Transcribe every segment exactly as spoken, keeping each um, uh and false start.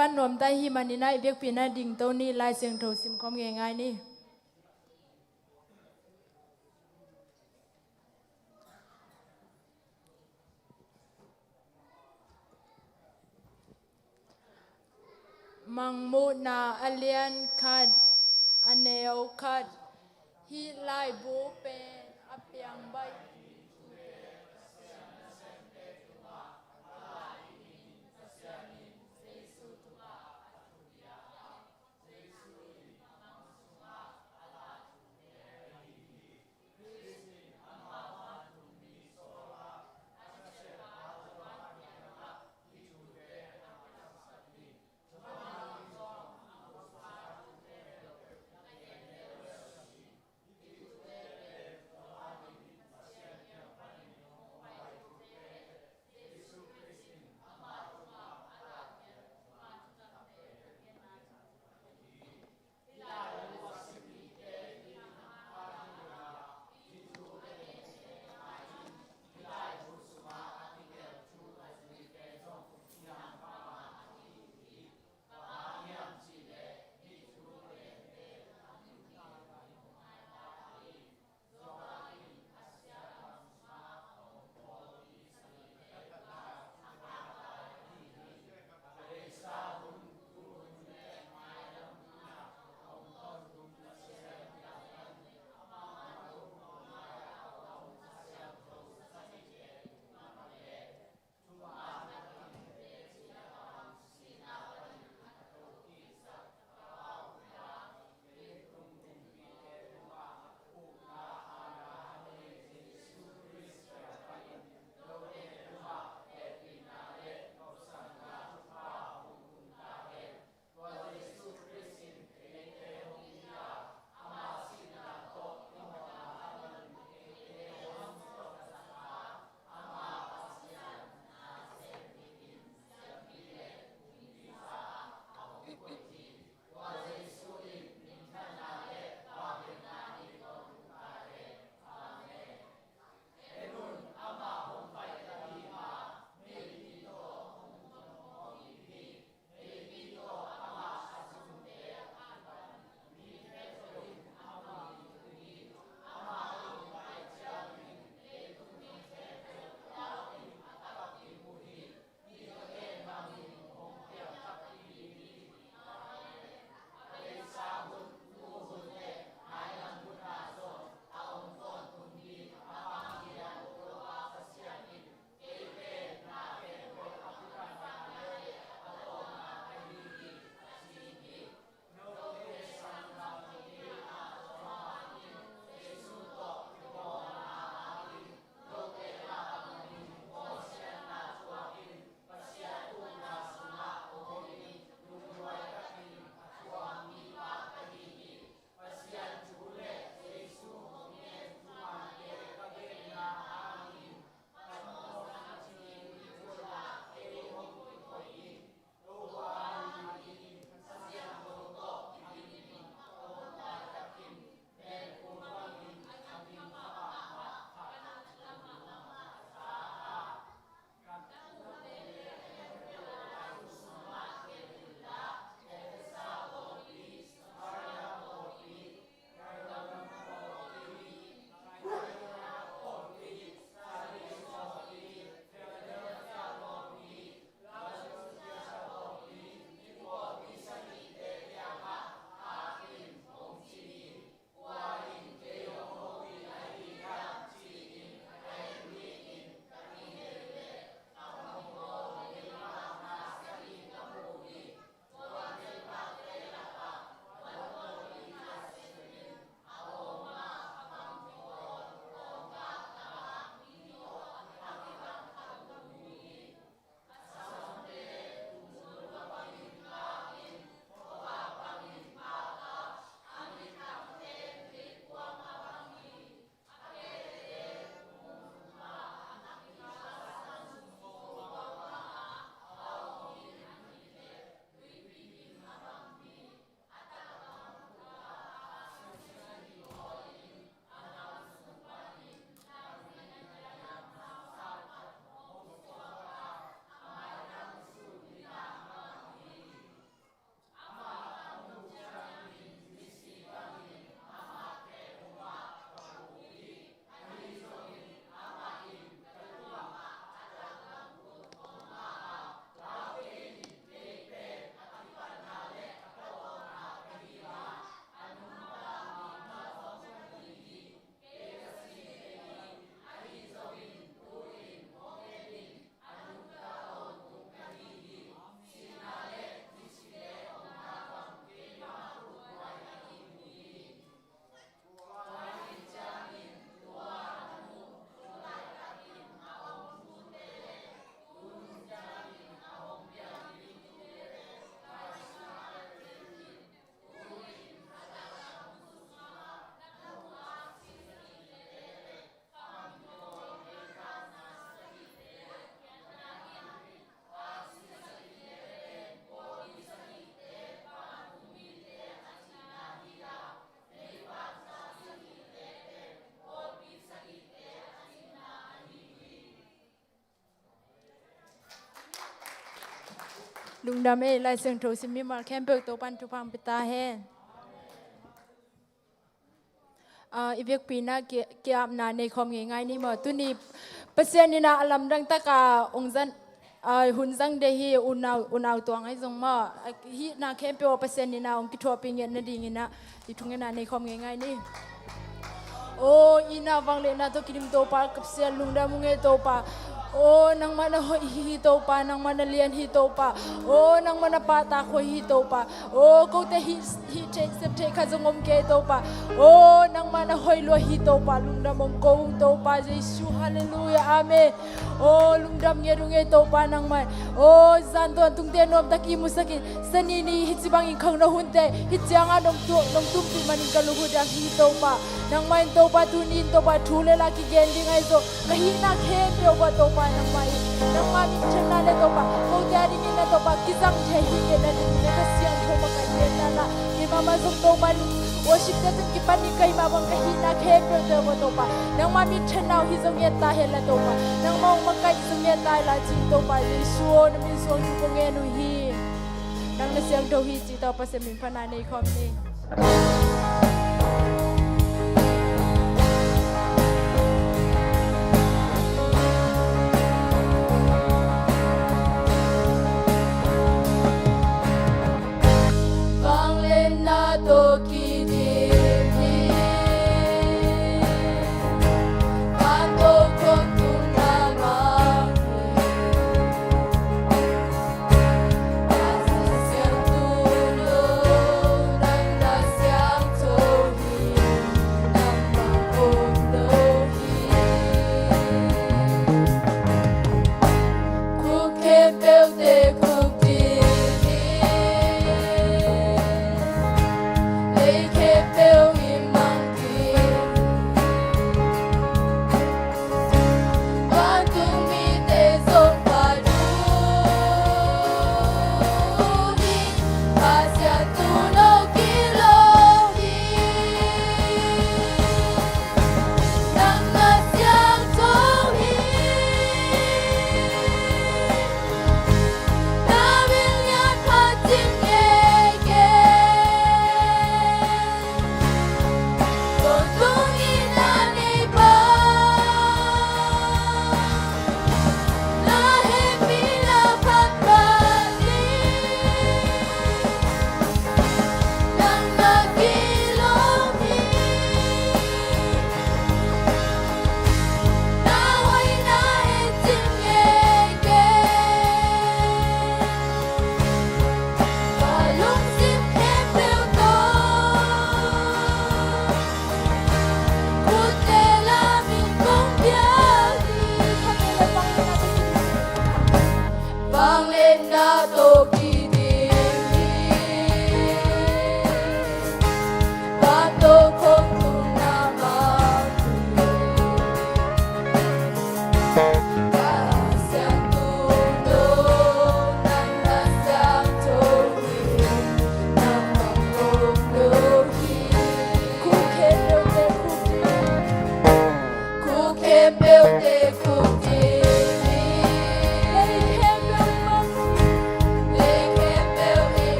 pan nuam ta ahih manin ah i biakpi-in ah dingto ni. Lai Siangtho sim khawm ngeingai ni. Mangmuhna a lian khat, a neu khat. Hih laibu pen a piang baih Lungdam ei, Lai Siangtho sim mimal khempeuh Topa'n thupha hong pia ta hen. Ah, i vekpi-in ah ki-, ki-apna nei khawm ngeingai ni maw. Tuni Pasian in ah a lamdang takin hong zang, ah, hun zang ding hi. Unau, unau tuang ahi zong maw, ah, hihna khempeuh ah Pasian in ah hong kithuahpih ngiat nadingin ah i thungetna nei khawm ngeingai ni. Aw, itna vangliatna tawh kidim Topa, ka Pasian, lungdam ung ei Topa. Aw, nangmah na hoih hi Topa, nangmah na lian hi Topa. Aw, nangmah na pahtak hoih hi Topa. Aw, kote hih, hih theih sep theih khat zong om kei Topa. Aw, nangmah na hoih lua hi Topa, lungdam hong ko ung Topa Jesu, halleluiah, amen. Aw, lungdam ngiat ung ei Topa nangmah. Aw, zan tawntung teh nuamtak i musak in, Sani ni hih ci bangin khangno hunte hih ciangah nong tu-, nong tumpih manin ka lungdam hi Topa. Nangmah in Topa, tuni in Topa, thu le la kigen ding ahi zong, ka hihna khempeuh ah Topa nangmah in, nangmah minthanna le Topa, kote a dingin na Topa kizang thei hi ngiat nadingin na Kha Siangtho makaih ngiat ta la. Keimah mah zong Topa, worship te tun kipan in ka hih mah bang ka hihna khempeuh te ah Topa, nangmah minthanna uh hi zong ngiat ta hen la Topa, nangmah hong makaih zong ngiat ta hen la ci-in Topa Jesu aw, na min suang thu kong ngen uh hi. Nang na siangtho hi ci tawh Pasian min phatna nei khawm ni. Vangliatna tawh kidim hi. Vantung khawm tung na mang hi. Siangtho lo, nang na siang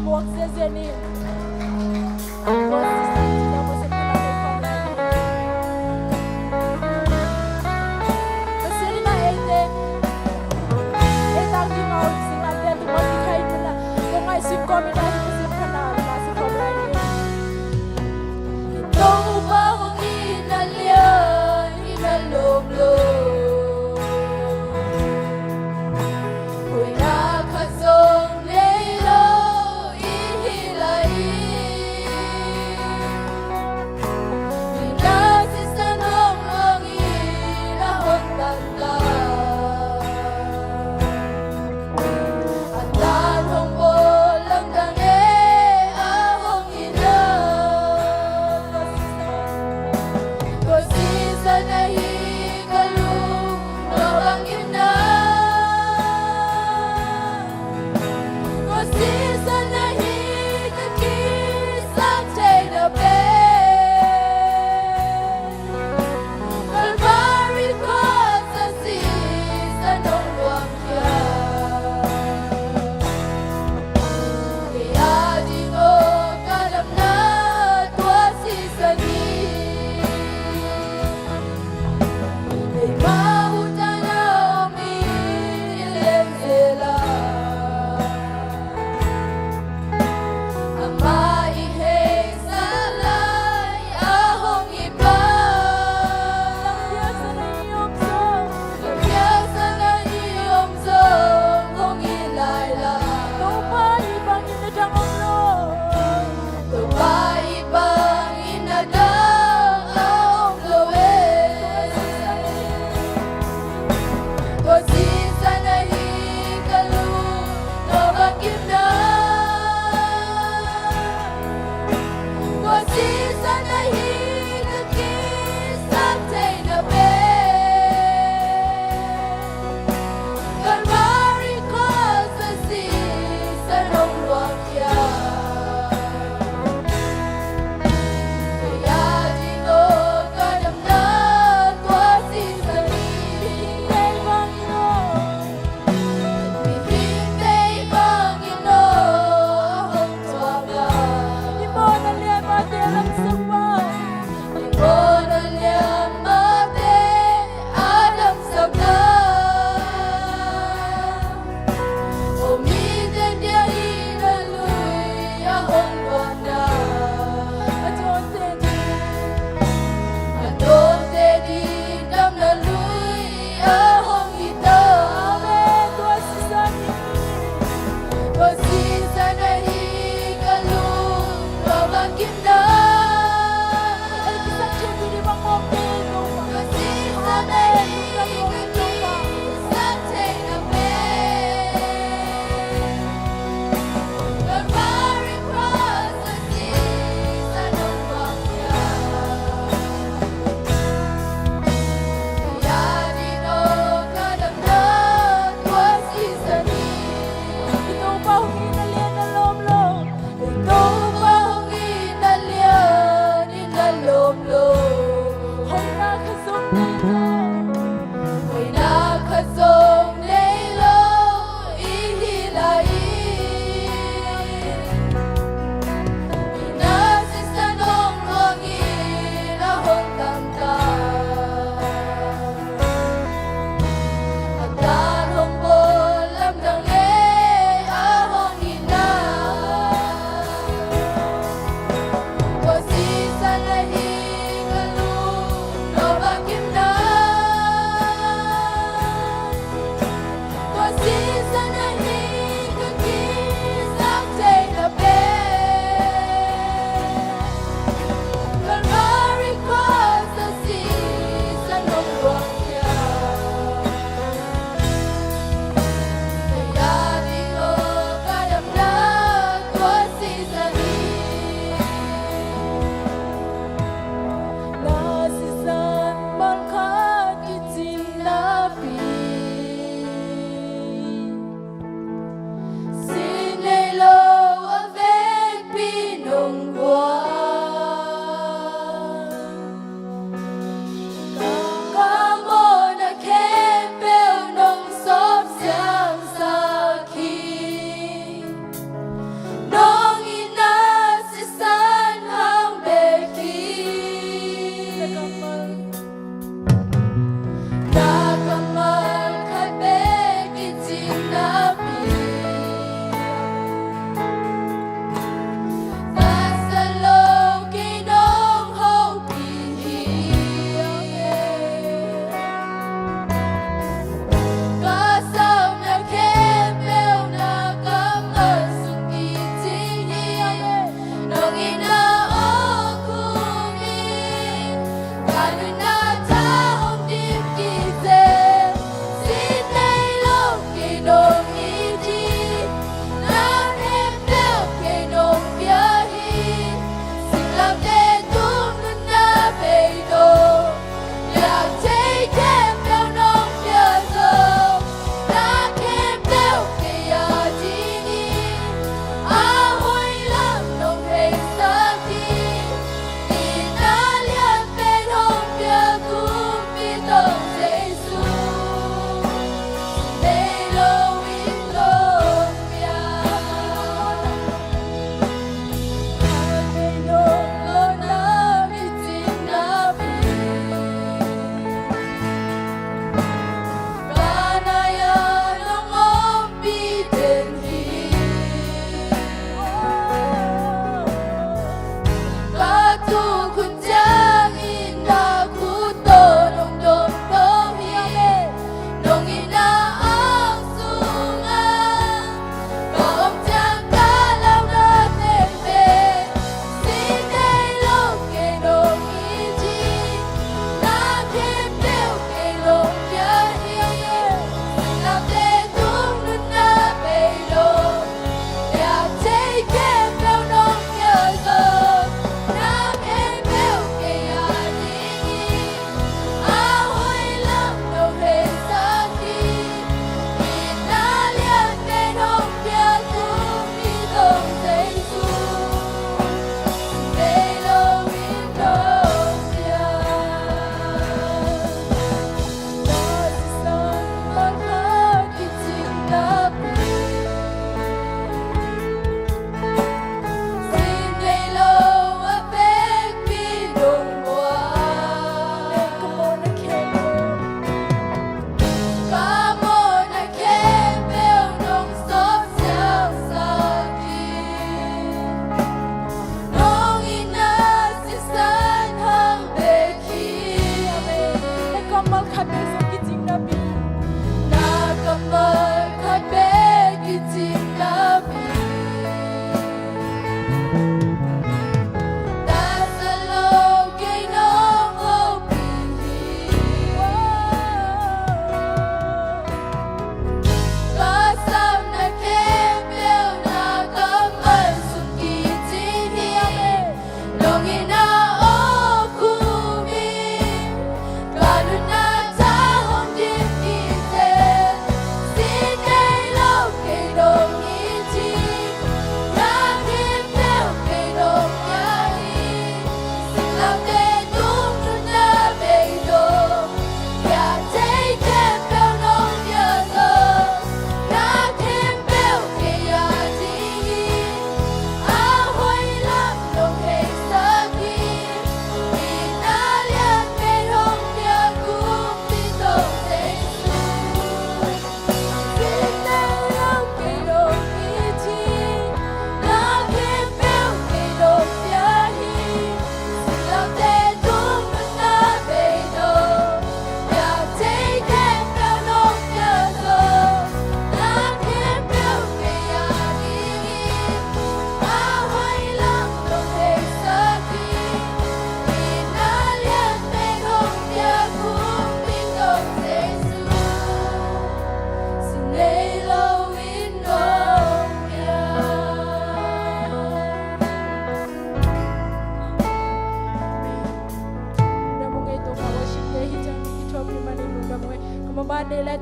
Muak ziazia ni. Tua sisan ci ta Pasian pha na ei khawm lai ni. Pasian in a eite ei tang ding a om sing ante tu mah kikhai nuna. Tua ngaihsun kawm in a hi Pasian pha na la si khawm lai ni. Topa hong itna lian i na lawm lo. Hoihna khat zong nei lo i hi lai.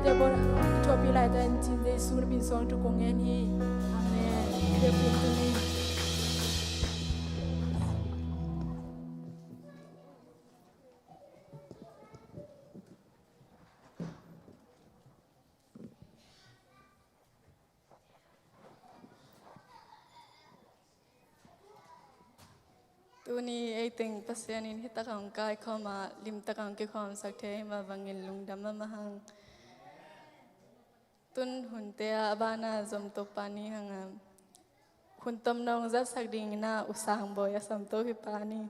Te bawh i thuahpih laitakin Jesu na min suang thu kong ngen hi. Amen. Biakinn tuni. Tuni ei teng Pasian in hi takah hong kaikhawm a, lim takah hong kikhawmsak thei mah bangin lungdam mahmah hang. Tun hunte ah a bana zom Topa ni hang a, hun tomno hong zatsak dingin ah U Sang Bawi a samto hi pa ni.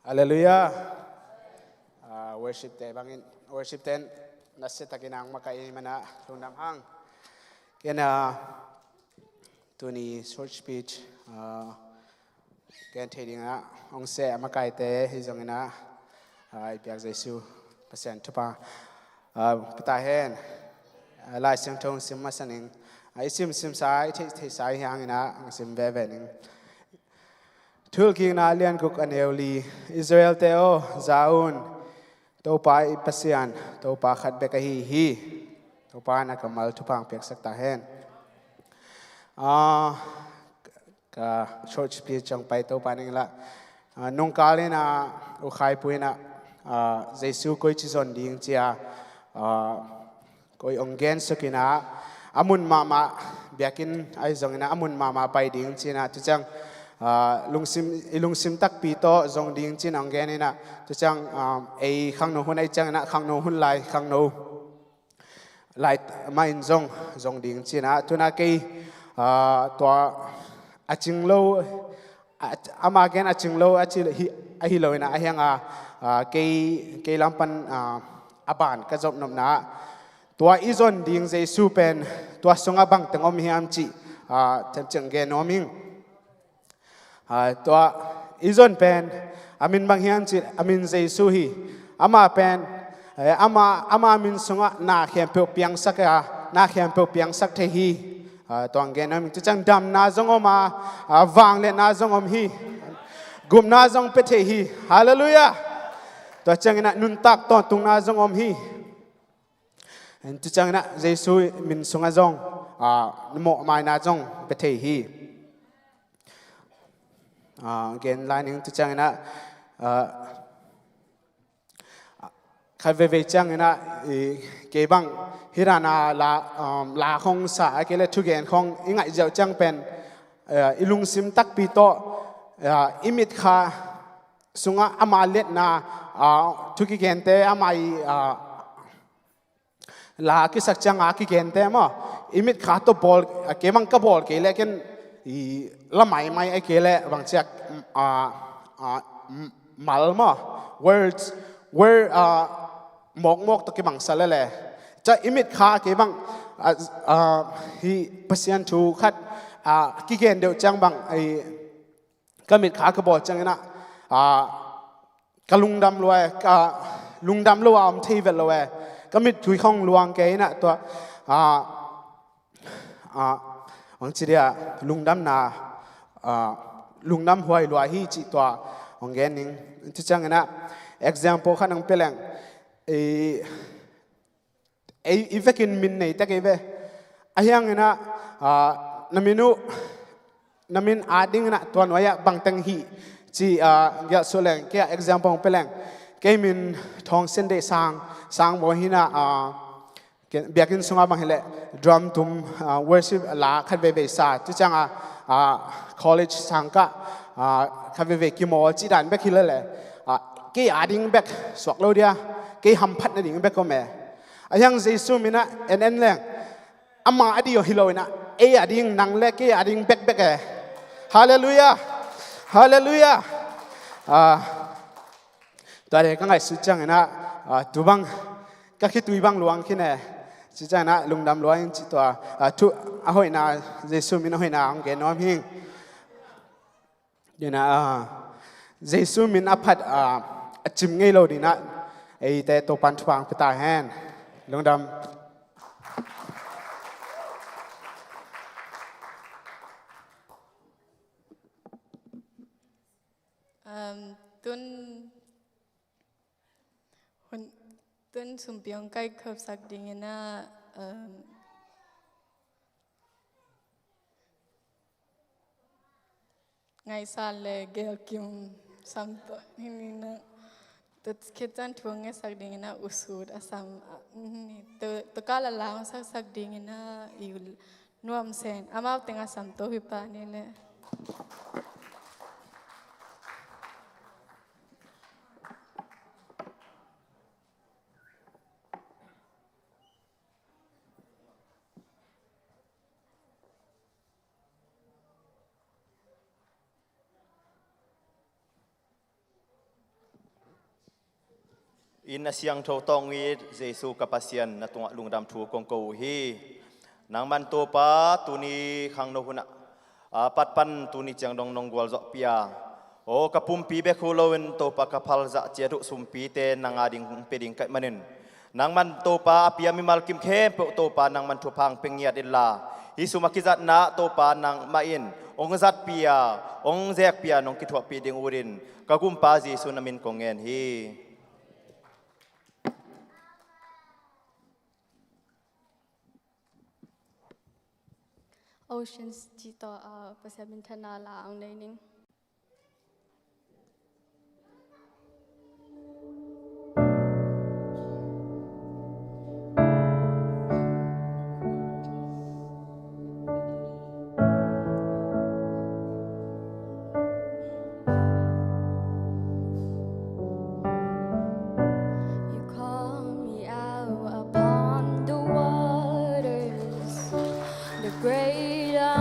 Halleluiah. Ah, worship te bangin, worship ten nasia takin ang makaih ahih manin lungdam hang. Ken, ah, tuni short speech, ah, ken thei dingin ah hong seh a makaite hi zongin ah, ah, i biak Jesu Pasian thupha, ah, pia ta hen. Ah, Lai Siangtho hong sim masa ning. Ah, i sim simsa, i theih theihsa hi hangin ah hong sim veve ning. Thuhilhkikna a lian guk a neu li. Israel-te aw, za un. Topa i Pasian, Topa khat bek ahi hi. Topa in a kammal thupha hong piaksak ta hen. Ah, ka short speech hong pai to pa ning la. Ah, nungkal in ah, U Khai Pu in ah, ah, Jesu koici zon ding ci a, ah, koi hong gen suk in ah, a mun mahmah, biakinn ahi zongin ah, a mun mahmah pai ding ci in ah, tu ciang, ah, lungsim, i lungsim takpi tawh zong ding ci in ah hong gen in ah, tu ciang, ah, ei khangno hun ahi ciangin ah, khangno hun lai, khangno lai mah in zong, zong ding ci in ah, tu in ah kei, ah, tua a cing lo, a, ama gen a cing lo, a ci hi, ahi lo in ah, a hiang a, ah, kei, kei lam pan, ah, a ban ka zop nopna ah, tua i zon ding Jesu pen, tua sungah bangteng om hiam cih, ah, themcik gen nuam ing. Ah, tua i zon pen, a min bang hiam cih, a min Jesu hi. Ama pen, eh, ama, ama min sungah na khempeuh piangsak a, na khempeuh piangsak thei hi. Ah, tua hong gen nuam ing. Tu ciang damna zong om a, ah, vangliatna zong om hi. Gupna zong pia thei hi. Halleluiah. Tua ciangin ah nuntak tawntungna zong om hi. Tu ciangin ah Jesu min sungah zong, ah, mawhmaina zong pia thei hi. Ah, gen lai ning tu ciangin ah, ah, khat veivei ciangin ah, i, kei bang hi dan a la, um, la khong sa a kei le thugen khong i ngaih ziau ciang pen, ah, i lungsim takpi tawh, ah, i mitkha sungah ama liatna, ah, thu kigente ama i, ah, la kisak cianga kigente maw, i mitkha tawh bawl, a, kei bang ka bawl kei leh ken i la maimai a kei leh bang ciak, a, a, mal maw, words, word, a, mawkmawk tawh kibangsa lele. Cia i mitkha kei bang, a, a, hi Pasian thu khat, a, kigen deuh ciang bang, i, ka mitkha ka bawl ciangin ah, a, ka lungdam lua e, ka lungdam lo a om thei vet lo e. Ka mittui khong luang kei in ah tua, a, a, bang ci dia, lungdamna, a, lungdam huai lua hi cih tua hong gen ning. Tu ciangin ah example khat hong pia leng. I, ei, i vekin min nei tek ei ve. A hiangin ah, ah, na min uh, na min at dingin ah tua nuai ah bangteng hi ci, ah, giah suh leng, kei ah example hong pia leng. Kei min Thawng Sian Deih Sang, Sang Bawi hi in ah, ah, kei, biakinn sungah bang hi leh drum tum, ah, worship la khat veivei sa, tu ciang a, ah, college sang kah, ah, khat veivei kimawl cih dan bek hi lele. Ah, kei a ding bek suak lo dia, kei hamphat nading bek om e. A hiang Jesu min ah en en leng. Ama a ding hi lo in ah, ei a ding nang le kei a ding bekbek e. Halleluiah. Halleluiah. Ah, tua le ka ngaihsut ciangin ah, ah, tu bang ka khitui bang luang khin e. Ci ciangin ah lungdam lua in ci tua, ah, thu a hoihna, Jesu min a hoihna hong gen nuam hing. Ina, ah, Jesu min a phat, ah, a cim ngei lo dingin ah eite Topan thupha hong pia ta hen. Lungdam. Um, tun, hun, tun sumpi hong kaihkhopsak dingin ah, um, Ngaihsan le Gelkim Samto, hih ni na, tua khit ciang thu hong ngetsak dingin ah U Sut a sam, ah, hih ni, tua, tua kal a la hong saksak dingin ah U Nuam Sen, amau teng a Samto hi pah ni le. Inn a siangtho tawng it Jesu ka Pasian, na tungah lungdam thu kong ko uh hi. Nangman Topa tuni khangno hunah, a, pat pan tuni ciang dong nong gualzawhpih a, aw ka pumpi bek hi loin Topa ka phalzah ciat uh sumpite nang a ding pia ding ka hih manin, nangman Topa a pia mimal kim khempeuh Topa nangman thupha hong pia ngiat inla, hih sum a kizatna Topa nangmah in hong zatpih a, hong zekpih a nong kithuahpih ding utin ka Gumpa Jesu na min kong ngen hi. Oceans ci tawh, ah, Pasian minthanna la hong nei ning.